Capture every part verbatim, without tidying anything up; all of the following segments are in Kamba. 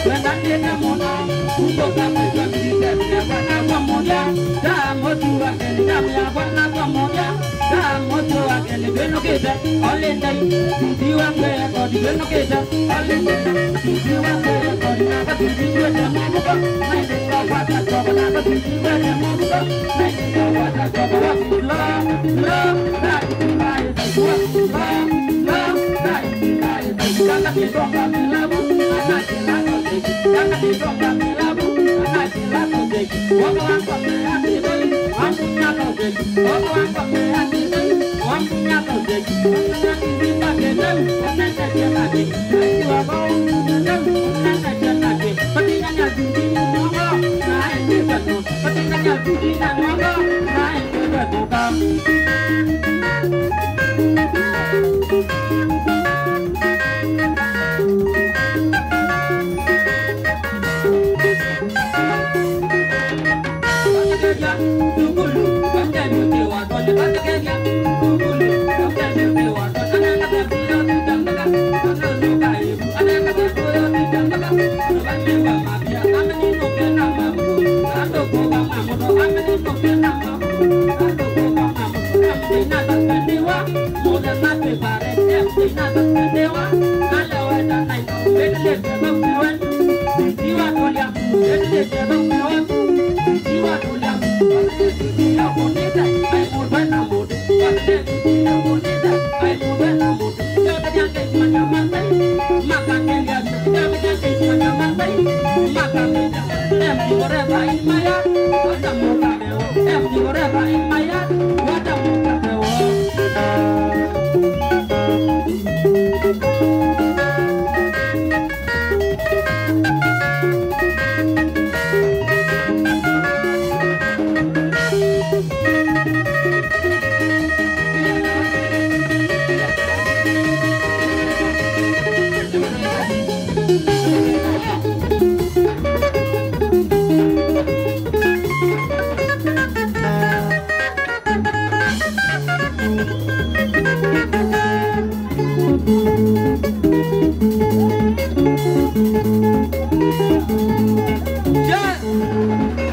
Twendanĩte mũno, kumbũka kwĩtwa mĩlĩte, mĩakwa nakwa mũthya, ta mũtu wa kelĩ, ta mĩakwa nakwa mũthya, ta mũtu wa kelĩ, ndwĩnũkĩte, olĩndai, titi wa kwĩekoti, ndwĩnũkĩte, olĩndai, titi wa kwĩekoti, nakwa titi ndwĩte mũvuko, naitĩka kwata toko, nakwa titi ndwĩte mũvuko, naitĩka kwata toko, wa kilo, lo, lo, lo, lo, lo, lo, lo, lo,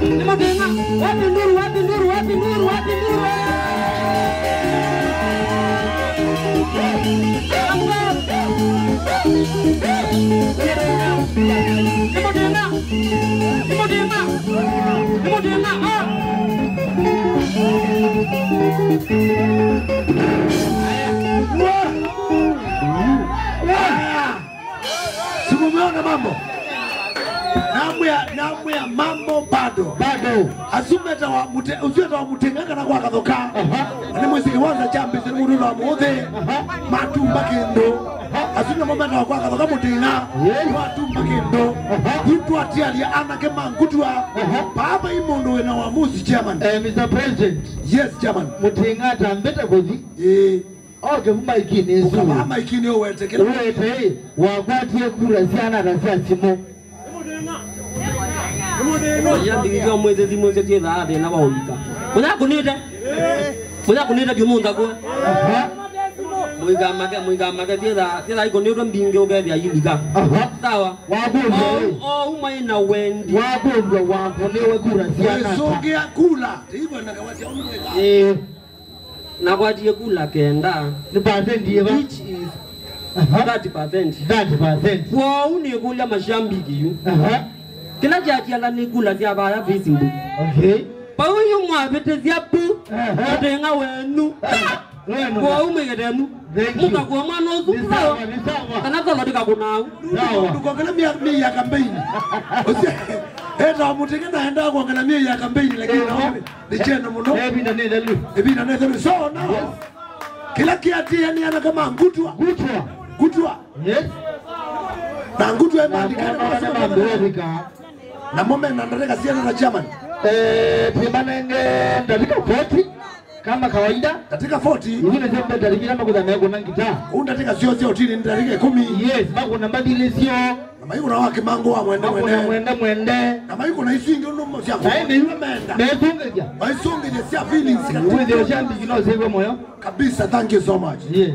Nĩ mũthĩna. Wapi nduru, wapi nduru, wapi nduru, wapi nduru? Nĩ mũthĩna. Nĩ mũthĩna. Nĩ mũthĩna. Ah. Aya. Aya. Si mumeona mambo? Namwĩa, namwĩa mambo bado. Bado. Asu metawa Mute-, ũsu etawa Mũtĩng'a kana kwa Kathoka. Aha. Na nĩ mwĩsĩ kĩwanza kya mbĩsĩ nĩ mũndũ wa mũthĩ. Aha. Matumba kĩndũ. Aha. Asu nĩmo metawa kwa Kathoka Mũtĩng'a. Yes. Matumba kĩndũ. Aha. Yu twatialya anake ma Ngutwa. Aha. Paa vai mũndũ wĩna wa mũsi chairman. Eh, Mister President. Yes, chairman. Mũtĩng'a atambĩte kũthi. Ĩĩ. Oke kuma ikinĩ ĩsu. Ũkavaa maikinĩ ũwete kĩla. Ũwete ĩ, wakwatie kura syana ta sya simũ. Oya mbingĩ omwĩthĩ simũ ĩsyo syĩthaa thĩna wa ũlika. Mũnyakũnĩte? Mũnyakũnĩte vyũ mũnthakwe. Aha. Mũikamake, mũikamake syĩthaa, syĩthaa ikũnĩtwe mbingĩ ũkethĩa ilika. Aha. Sawa. Wakũlya ĩ. O, o, umai na wendi. Wakũlya wakũnĩwe kura syana ta. Wĩsũngĩa kula. Ĩĩ. Nakwatie kula kenda. Nĩ percent yĩva? Which is aha, thirty percent. Thirty percent. Kwoou nĩkũlya mashambiki yu. Aha. Kĩla kyatiala nĩ kula sya vaya Facebook. Okay. Vau yu mwavĩtĩsya pu. Aha. Mũtĩng'a wenyu. Aha. Wenu. Kwoou mwĩketenu. Thank you. Mũkakua mwana ũsu. Nĩ sawa, sawa. Nĩ sawa. Kana solo ndikakũnau. Sawa. Ndukongela mia, mia ya kampeni. Usi, eta Mũtĩng'a naenda kuongela mia ya kampeni, lakini ehe, naona nĩ kyenda mũno. Ĩvinda nĩ ĩthelu. Ĩvinda nĩ ĩthelu. So now, yes, kĩla kĩatĩanĩa na kama Ngutwa. Ngutwa. Ngutwa. Yes. Na Ngutwa ĩmandĩkana na mosema mambo. Namo mena ndatĩka siana na chairman. Eh, timanenge ndatĩka forty, kama kawaida. Ndatĩka forty. Ivi nĩsyo ndatĩka ila makũtha mekũna ngita. Kũu ndatĩka syo sya ũtini nĩ ndatĩka ĩkũmi. Yes, makũna mbathilĩsyo. Na maikũna wa kĩmango wa mwende mwende. Makũna mwende mwende. Na maikũna isu ingĩ ũndũ sya kũkũna menda. Mesũngĩthya. Mesũngĩthya sya feelings kabisa. Wĩthĩo sya mbiki no syĩw'e mũyo. Kabisa, thank you so much. Yes.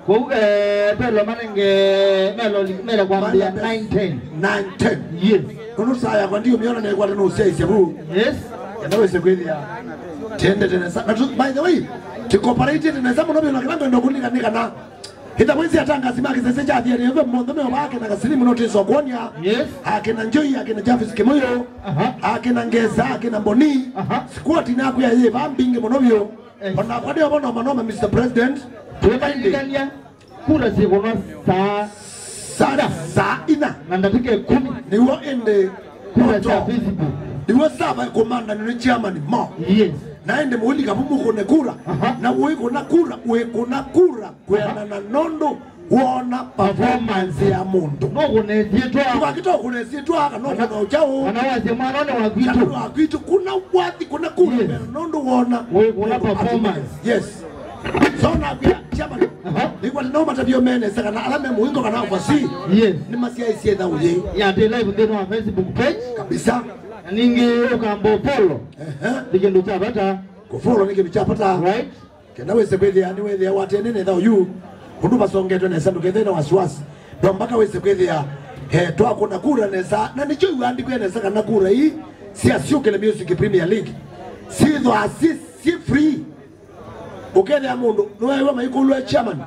Kũu, eh, pelo manenge, melo, mele kwambĩa nine ten. Nine ten. Yes. Nũndũ saa yakwa ndiũmyona nĩkwate nũsyaisya vu. Yes. Enda wĩse kwĩthĩa. Tendete nesa. Na tu, by the way, tũkoparatĩte nesa mũno vyũ na kĩla ngwenda kũlika nĩ kana ĩtha mwĩsĩ atangazi ma kĩsese kya Athiani F M monthe meo vaa kena kasilimu no twĩsa kwony'a. Yes. Akena Njoi, akena Jarvis Kĩmũyũ, aha, akena Ngesa, akena Mboni. Aha. Squad naku ya yĩ vaa mbingĩ mũno vyũ. Eh. Onakwa ndio bono manoma, Mister President. Tũmaindikania kura syĩkũnwa saa saa, saa ina na ndatĩka ĩkũmi. Nĩw'o ĩndĩ kura sya Facebook. Nĩw'o sava kũmanda nĩ chairman mo. Yes. Na ĩndĩ mũlika mũkũne kura. Aha. Na ũikũna kura, ũikũna kura kwĩanana nũndũ wona performance ya mũndũ. No kũnesie twa. Tũkakita kũnesie twa kana kana ũkũna ũkyaũ. Kana wasya mwana nĩ wa kwitũ. Kana wa kwitũ, kuna wathi, kuna kura. Yes. Nũndũ wona. Wĩ kuna performance. Yes. So nakwĩa chairman. Aha. Nĩkwatĩ no matavyo mene nesa kana ala me mũingo kana oversee. Yes. Nĩ masyaisye thaũ yĩ. Ya ndĩ live nthĩnĩ wa Facebook page. Kabisa. Na ningĩ ũkamba follow. Ehe. Nĩ kĩndũ kya vata. Kũfollow nĩ kĩndũ kya vata. Right. Kenda wĩse kwĩthĩa nĩwĩthĩa watene nĩ thaũ yu. Ũndũ vasongetwe nesa ndũkethĩe na wasiwasi. No mpaka wĩse kwĩthĩa, eh, twakũna kura nesa. Na nĩkyo iandĩkwe nesa kana kura ii sya Syũkĩle Music Premier League syĩthwa si, si free. Ũkethĩa mũndũ nĩweew'a maikũlw'a chairman,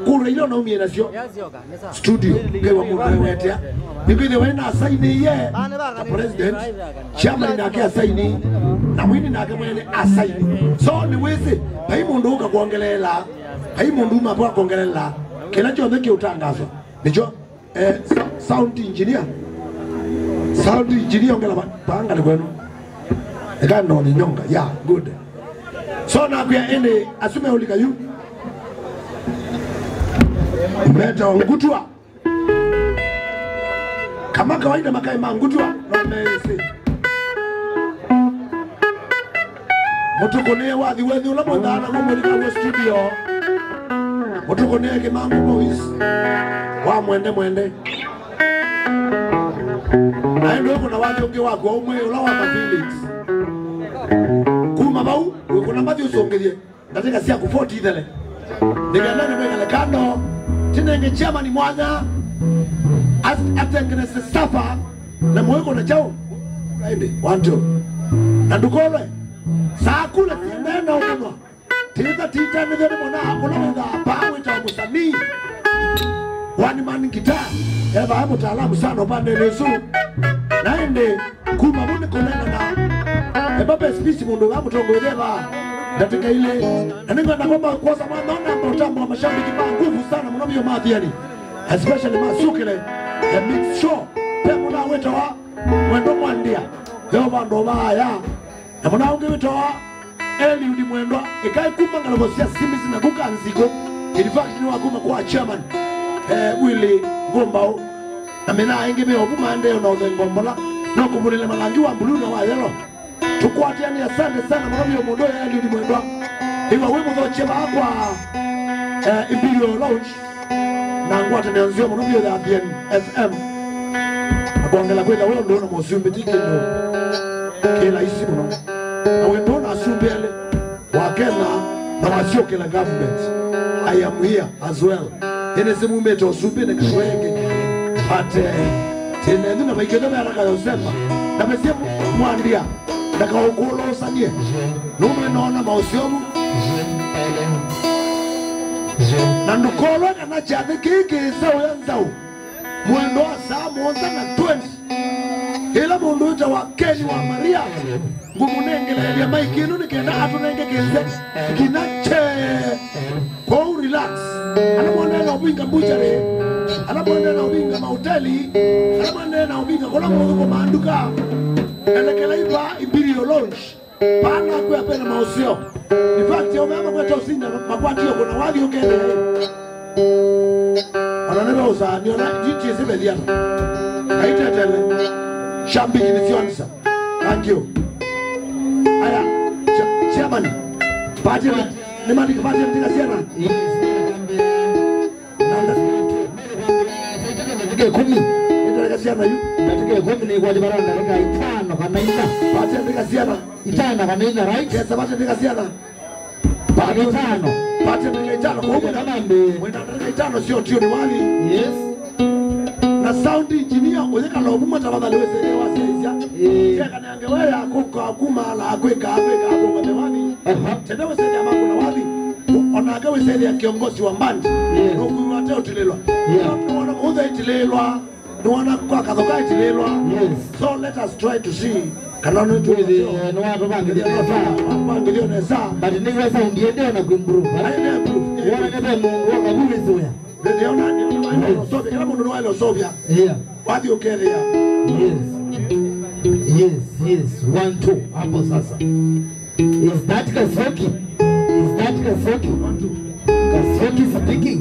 kura ila ũnaumie nasyo studio, ngewa mũndũ ewetea. Nĩkwĩthĩwa ĩna asainĩie na president, chairman nake asaini, na mwini nake mwene asaini. So nĩwĩsĩ, vai mũndũ ũka kwongeleela, vai mũndũ uma kwa kwongeleela kĩla kyonthe kĩũtangazwa. Nĩkyo. Eh, sa-, sound engineer. Sound engineer, ongela ba-, baanga ni kwenu. Eka ndo ni nyonga. Yeah, good. So nakwĩa ĩndĩ asu meũlika yu. Metawa Ngutwa. Kama kawaida makaĩ ma Ngutwa, no meĩsĩ. Mũtũkũnĩe wathi wenyu ũla mwendaa naw'o mũlika w'o studio. Mũtũkũnĩe Kĩmangũ Boys wa Mwende Mwende. Na ĩndĩ wĩkũna wathi ũngĩ waku ũmwe ũla wa ma feelings. Kuma vau, wĩkũna mathi ũsũngĩthye. Ndatĩka syaku forty ithele. Nĩkenda nĩmwĩkale kando, tinenge chairman mwanya, as-, atengeneze suffer, na mũĩkũna kyaũ. Ĩndĩ, one, two. Na ndũkolwe, saa kula siendee na ũkũnwa. Titha titanĩthyo nĩ mwana ũla wĩthaa paa wĩtawa mũsanii. One man guitar, ethaa e mũtaalamu sana ũpandenĩ ũsu. Na ĩndĩ, kuma vu nĩ kũnengana. Eva ve speech mũndũ wa mũtongoethya eva ndatĩka ilĩ. Na nĩngwenda kwamba kwosa mwana ona amba ũtambo wa mashabiki ma nguvu sana mũno vyũ ma Athiani. Especially ma Syũkĩle, the mix show. Ve mũna wĩtawa Mwendo Mwandia. Ve vandũ vaya. Na mũna ũngĩ wĩtawa Eliud Mwendwa, ĩkaĩ kuma ngalĩko sya Simisi na kuka nziko. In fact, nĩ wa kuma kwa chairman, eh, Willy Ngũmbaũ. Na mĩnaa ĩngĩ me ovu maendee na ũthengo mbola. No kũvũlĩle malangi wa blue na wa yellow. Tũkwatĩane, asante sana mũno vyũ mũndũ ũyũ Eliud Mwendwa. Ĩwa wĩ mũthokye vaa kwa, eh, Imperial Lounge. Na ngwatanĩo nzeo mũno vyũ ya Athiani F M. Na kwongela kwĩtha we ũndũ na mũsumbĩ ti kĩndũ kĩ laisi mũno. Na wendo na asumbĩ elĩ, wa Kenya na wa Syũkĩle government. I am here as well. Ĩnĩ simumĩte ũsumbĩnĩ kĩndũ ĩngĩ. But, eh, tĩnenyu na vaikĩtwe mearaka Yosefa. Na mesie mwandia. Ndakaũkũlũsanie. Nũndũ nĩnoona maũsyovu. Na ndũkolwe kana kyathĩ kĩĩ kĩĩseũya nzaũ. Mwendo wa saa mũonza na twenty. Ĩla mũndũ wĩtawa Ken wa Maria, ngũmũnengeleelya maiki ĩno nĩ kenda atũnenge kĩnze nginya kye. Kwoou relax. Ala mwendeee na ũvinga mbuchari, ala mwendeee na ũvinga mauteli, ala mwendeee na ũvinga kũla mũthũkũmaa nduka, elekelai vaa Imperial Lounge. Vaa nakwĩa vena maũseo. In fact, aũme aa makwete ũsinda makwatio kũna wathi ũkethĩa. Ona nĩve ũsaani, ona nditiĩsĩ vethi ata. Aitetele. Shambiki nĩ syo answer. Thank you. Aya, cha-, chairman. Party nĩ, nĩ mandiki party nĩ tika syana. Nanda. Ndatĩka ĩkũmi. Nĩ ndatĩka syana yu. Ndatĩka ĩkũmi nĩ kwati vara ndatĩka itano kana ina. Party nĩ tika syana. Itano kana ina, right? Kesa party nĩ tika syana. Party itano. Pate ndagĩka itano, kwa hiyo mwĩna, mwĩna ndagĩka itano sio tio nĩ wathi. Yes. Na sound engineer, ũyĩkala ũmuma tafadhali wĩsĩlĩe wasyaisya. Eh. Syekanange we ya kũka kuma ala kwĩka, kwĩka, kwĩka, kwĩka, wathi. Aha. Tenda wĩsĩlĩe makuna wathi. Onake wĩsĩlĩe kiongozi wa band. Yes. Nũkwĩw'a ate ũtilĩlwa. Yeah. Nũkwona mũndũ aitilĩlwa. Nĩwona kwa kathoka aitilĩlwa. Yes. So let us try to see kana nĩ twĩthĩe, eh, nĩwatũvangĩthya nesa. Vangĩthyo nesa. But nĩw'a sound yende ona kwĩmprove. Ai, nĩ improve. Wona nĩ ve mũndũ wakavu wĩsũya. Nĩona, nĩona, nĩona, yes. Sovya, kĩla mũndũ nĩwaĩle ũsovya. Yeah. Wathi ũkethĩa. Yes. Yes, yes. One, two. Hapo sasa. Is that Kasioki? Is that Kasioki? Kasioki speaking.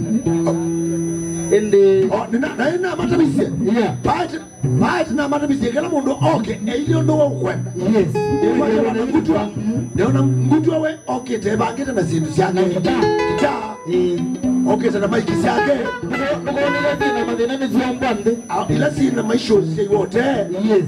And, uh, oh, nina, na nina matamisye. Yeah. But, but na matamisye kĩla mũndũ oke, eh, ile ũndũ wa ũkwenda. Yes. Nĩona ngutwa, nĩona ngutwa we okĩte ebangĩte na syĩndũ syake. Na guitar. Guitar. Eh. Okĩte na maiki syake. Ndũko-, ndũkonile thĩna, mathĩna nĩ syomba nthĩ. Ah, ila syĩna maisho sya iwote. Yes.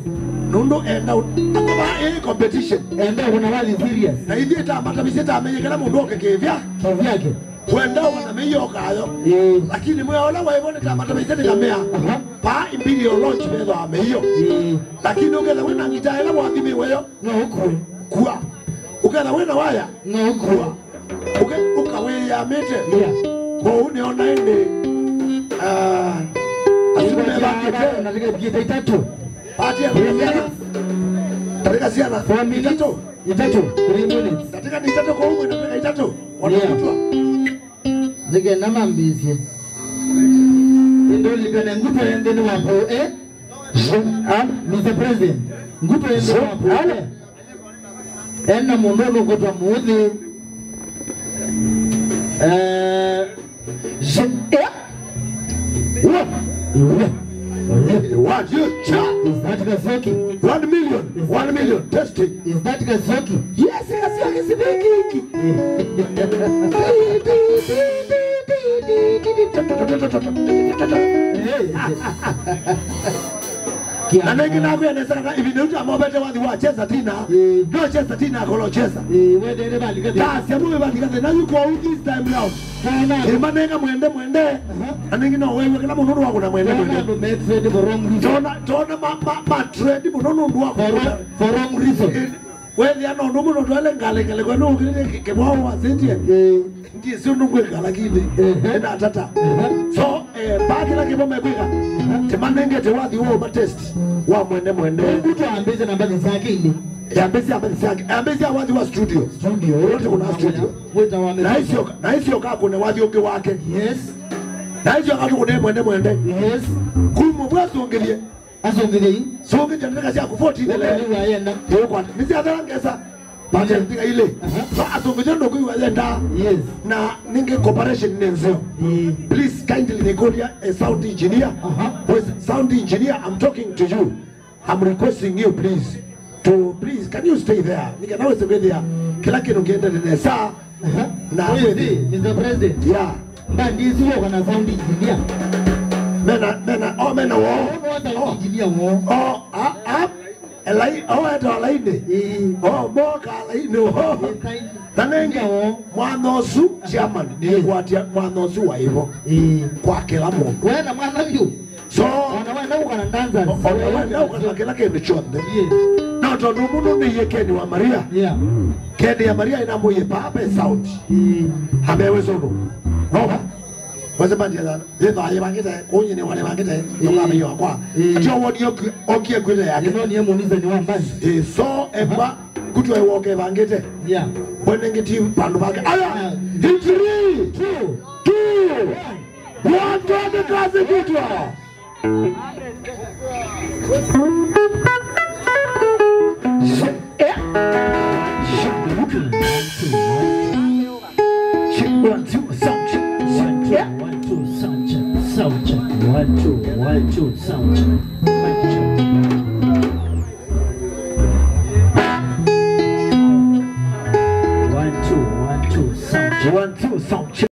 Nũndũ enda u-, akoba ĩ competition. Enda kuna wathi serious. Na ithyĩ ta matamisye ta menye kĩla mũndũ oke kĩvya. Kĩvyake. Wenda wana meiyo kayo. Eh. Lakini mwĩa ũla waivo nĩ ta matamisye nĩkamea. Aha. Pa Imperial Lounge methwa meiyo. Eh. Lakini ũketha wĩna ngita ĩla wathimĩwe yo. No ũkue. Kua. Ũketha wĩna waya. No ũkue. Kua. Ũke-, ũkawĩyamĩte. Yeah. Kwoou nĩona ĩndĩ, ah, asu mebangĩte. Na ndagĩka itatũ. Pati ya ndagĩka siana. Ndagĩka siana. Four minutes. Itatũ. Itatũ. Three minutes. Ndagĩka nĩ itatũ kwoou mwĩna ndagĩka itatũ. Ona kutwa. Nĩkenda mambĩĩsye. Nĩndũlikane ngutwa ya nthĩnĩ wa Paul, eh? Ah, Mister President, ngutwa ya nthĩnĩ wa Paul, eh? Ena mũndũ ũnũkũtwa mũthĩ. Eh, eh? What? What? What? You cha? Is that Kasioki? One million. One million. Testing. Is that Kasioki? Yes, Kasioki speaking. Na nĩngĩ nakwĩa nesa kana ĩvinda yu twamobete wathi wa chesa tina. Eh. No chesa tina akolo chesa. Eh, wendele balika. Tasya mũwe balika thĩna yu kwa this time round. Ĩmanenga mwende mwende. Aha. Na nĩngĩ no wewe kĩla mũndũ nũndũ wa kũna mwende mwende. Tona andũ me trade for wrong reason. Tona, tona ma, ma, ma trade mũno nũndũ wa kũna. For wrong, for wrong reason. Eh, wethĩa no ũndũ mũno twale ngalekele kwa nũkĩlĩte kĩmwao wasĩtie. Eh. Ndiĩsĩ ũndũ ngwĩka lakini, ehe, ĩnatata. Ehe. So, eh, pa kĩla kĩvo mekwĩka, ehe, timanengete wathi wa ũma test wa mwende mwende. Ũndũ twambĩte na mbathi syake ilĩ. Yambĩsya mbathi syake. Yambĩsya wathi wa studio. Studio. Yote kuna studio. Wĩta wa mĩthako. Na isio, na isio kakune wathi ũngĩ wake. Yes. Na isio katukune mwende mwende. Yes. Kuma vwa songithie. Asongithie ii. Songithia ndeka syaku fourteen. Ũkũlĩw'a ayenda. Yũkwa. Nĩsyathela ngesa. Pate ndika ile. Aha. So asongithia ndũkwĩw'a ayenda. Yes. Na nĩngĩ cooperation nĩ nzeo. Ĩĩ. Please kindly nĩkũlya a sound engineer. Aha. Where's sound engineer? I'm talking to you. I'm requesting you please to, please, can you stay there? Nĩkenda wĩse kwĩthĩa kĩla kĩndũ kĩendete nesa. Aha. Na kwĩthĩ, Mister President. Yeah. Mbandi isu yoka na sound engineer. Mena, mena, oh, mena woo. Oh, no sound engineer woo. Oh, ah, ah. Elai, oh, eta laini. Ĩĩ. Oh, moka laini woo. Ĩĩ, thank you. Na nenge, engineer woo. Mwana ũsu, chairman, yes, nĩkwatia mwana ũsu wa ivo. Ĩĩ. Kwa kĩla mũndũ. Wena mwana vyu. So, ona wenda ũka na dancers. O-, ona wenda ũka na kĩla kĩndũ kyonthe. Yes. No tondũ mũndũ nĩ ye Ken wa Maria. Yeah. Ken ya Maria ĩnamũie papa sound. Mm. Amewe sono. No. Wase bandi ya thana. Ye ba ye bangite, kunye ne wale bangite. Mm. Yoka me yokwa. Mm. Tio wodi yoki, okie kwile yake. Ino ni emu nize ni wa mbani. Eh, so, eba, kutwa woke bangite. Yeah. Bwene ngiti pandu bake. Aya, ah, in three, two, two, one. Watu wamekazi kutwa. One, two, sound check. One, two, one, two, sound check. Sound check. One, two, one, two, sound check. Mic check. One, two, one, two, sound check. One, two, sound check.